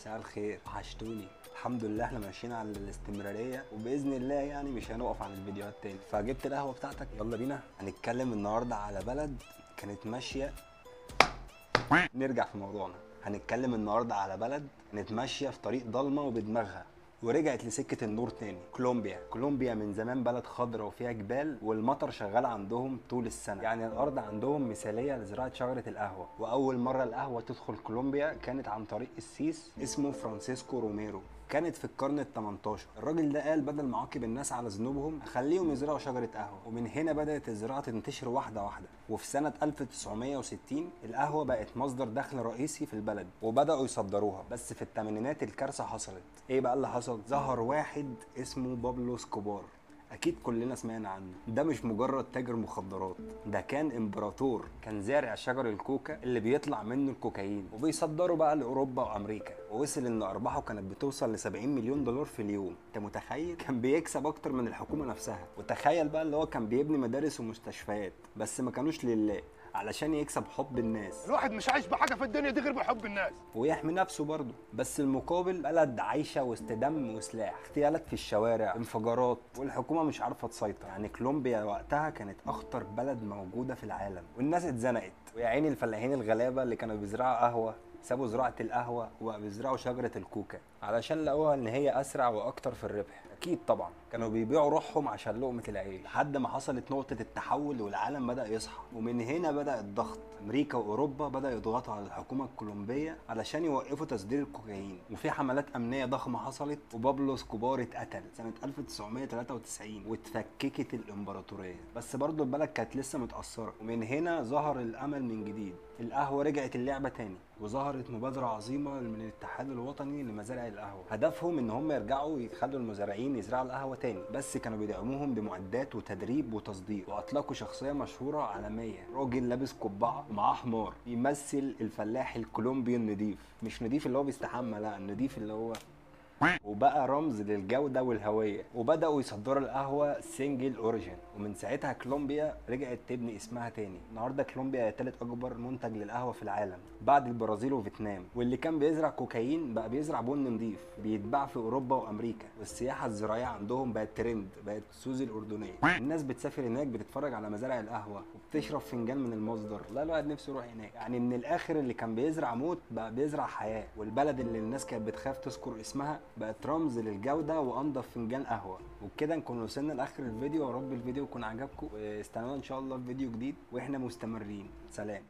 مساء الخير، وحشتوني. الحمد لله احنا ماشيين على الاستمرارية وباذن الله يعني مش هنقف عن الفيديوهات تاني. فجبت القهوة بتاعتك، يلا بينا. هنتكلم النهارده على بلد كانت ماشية، نرجع في موضوعنا. هنتكلم النهارده على بلد كانت ماشية في طريق ضلمة وبدماغها ورجعت لسكه النور تاني. كولومبيا. كولومبيا من زمان بلد خضراء وفيها جبال والمطر شغال عندهم طول السنة، يعني الارض عندهم مثاليه لزراعه شجرة القهوة. واول مرة القهوة تدخل كولومبيا كانت عن طريق السيس اسمه فرانسيسكو روميرو، كانت في القرن ال18. الراجل ده قال بدل ما اعاقب الناس على ذنوبهم اخليهم يزرعوا شجرة قهوة، ومن هنا بدات الزراعة تنتشر واحدة واحدة. وفي سنة 1960 القهوة بقت مصدر دخل رئيسي في البلد وبداوا يصدروها. بس في الثمانينات الكارثة حصلت. ايه بقى اللي حصل؟ ظهر واحد اسمه بابلو اسكوبار، اكيد كلنا سمعنا عنه. ده مش مجرد تاجر مخدرات، ده كان امبراطور، كان زارع شجر الكوكا اللي بيطلع منه الكوكايين وبيصدره بقى لاوروبا وامريكا. ووصل ان ارباحه كانت بتوصل ل 70 مليون دولار في اليوم. انت متخيل؟ كان بيكسب اكتر من الحكومة نفسها. وتخيل بقى اللي هو كان بيبني مدارس ومستشفيات، بس ما كانوش لله، علشان يكسب حب الناس. الواحد مش عايش بحاجة في الدنيا دي غير بحب الناس ويحمي نفسه برضه. بس المقابل بلد عايشه وسط دم وسلاح، اغتيالات في الشوارع، انفجارات، والحكومة مش عارفه تسيطر. يعني كولومبيا وقتها كانت اخطر بلد موجودة في العالم، والناس اتزنقت. ويا عيني الفلاحين الغلابة اللي كانوا بيزرعوا قهوة سابوا زراعة القهوة وبقوا بيزرعوا شجرة الكوكا علشان لقوها ان هي اسرع واكتر في الربح. اكيد طبعا كانوا بيبيعوا روحهم عشان لقمة العيش، لحد ما حصلت نقطة التحول والعالم بدا يصحى. ومن هنا بدا الضغط، امريكا واوروبا بداوا يضغطوا على الحكومة الكولومبيه علشان يوقفوا تصدير الكوكايين. وفي حملات امنية ضخمة حصلت، وبابلو اسكوبار اتقتل سنة 1993 واتفككت الامبراطورية. بس برضه البلد كانت لسه متاثرة، ومن هنا ظهر الامل من جديد. القهوة رجعت اللعبة تاني، وظهرت مبادرة عظيمة من الاتحاد الوطني لمزارع القهوة. هدفهم ان هم يرجعوا يخلوا المزارعين يزرعوا القهوة تاني، بس كانوا بيدعموهم بمعدات وتدريب وتصدير. واطلقوا شخصية مشهورة عالمية، راجل لابس قبعه ومعاه حمار بيمثل الفلاح الكولومبي النضيف. مش نضيف اللي هو بيستحمى، لا، النضيف اللي هو، وبقى رمز للجودة والهوية. وبدأوا يصدروا القهوة single origin، ومن ساعتها كولومبيا رجعت تبني اسمها تاني. النهارده كولومبيا هي تالت اكبر منتج للقهوة في العالم بعد البرازيل وفيتنام. واللي كان بيزرع كوكايين بقى بيزرع بن نضيف بيتباع في اوروبا وامريكا. والسياحة الزراعية عندهم بقت ترند، بقت سوزي الأردنية. الناس بتسافر هناك بتتفرج على مزارع القهوة وبتشرب فنجان من المصدر. لا، الواحد نفسه يروح هناك. يعني من الاخر اللي كان بيزرع موت بقى بيزرع حياة. والبلد اللي الناس كانت بتخاف تذكر اسمها بقت رمز للجودة وانضف فنجان قهوة. وبكده نكون وصلنا لاخر الفيديو. يا رب الفيديو يكون عجبكم، واستنونا ان شاء الله في فيديو جديد واحنا مستمرين. سلام.